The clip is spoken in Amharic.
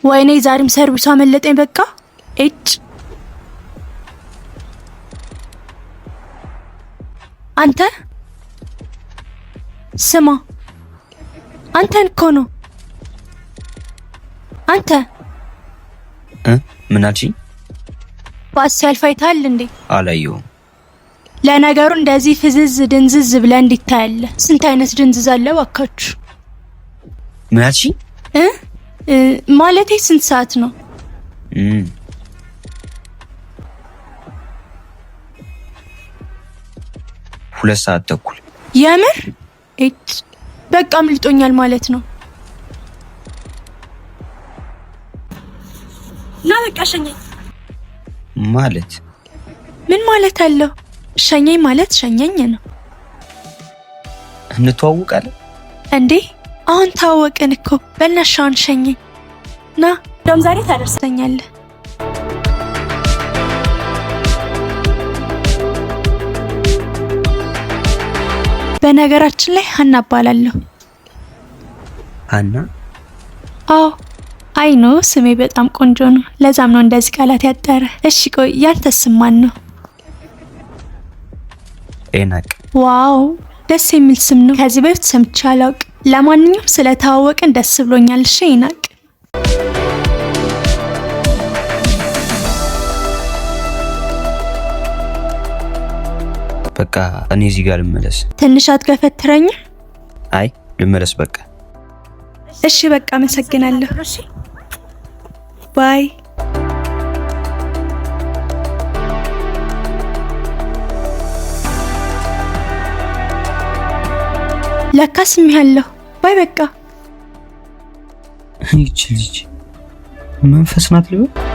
ወይኔ ዛሬም ሰርቪሱ አመለጠኝ። በቃ እጭ። አንተ ስማ፣ አንተን እኮ ነው። አንተ። ምን አልሽኝ? ባስ ሲያልፍ አይተሃል እንዴ? አላየሁም። ለነገሩ እንደዚህ ፍዝዝ ድንዝዝ ብለህ እንዲታያለ። ስንት አይነት ድንዝዝ አለ ባካችሁ። ምን አልሽኝ? እ ማለቴ ስንት ሰዓት ነው? 2:30። የምር እጭ፣ በቃ አምልጦኛል ማለት ነው። ና በቃ ሸኘኝ። ማለት? ምን ማለት አለው? ሸኘኝ ማለት ሸኘኝ ነው። እንተዋወቃለን እንዴ? አሁን ታወቅን እኮ። በእናትሽ ሸኘኝ። ና እንደውም ዛሬ ታደርሰኛለህ። በነገራችን ላይ ሀና እባላለሁ። ሀና? አዎ I know፣ ስሜ በጣም ቆንጆ ነው። ለዛም ነው እንደዚህ ቃላት ያጠረ። እሺ ቆይ ያንተ ስም ማን ነው? ኤናቅ። Wow፣ ደስ የሚል ስም ነው። ከዚህ በፊት ሰምቼ አላውቅ። ለማንኛውም ስለተዋወቅን ደስ ብሎኛል። እሺ ኤናቅ። በቃ እኔ እዚህ ጋር ልመለስ። ትንሽ አትገፈትረኝም? አይ ልመለስ በቃ። እሺ በቃ አመሰግናለሁ። Bye። ለካ ስሜያለሁ። Bye በቃ። ይቺ ልጅ መንፈስ ናት ልበል?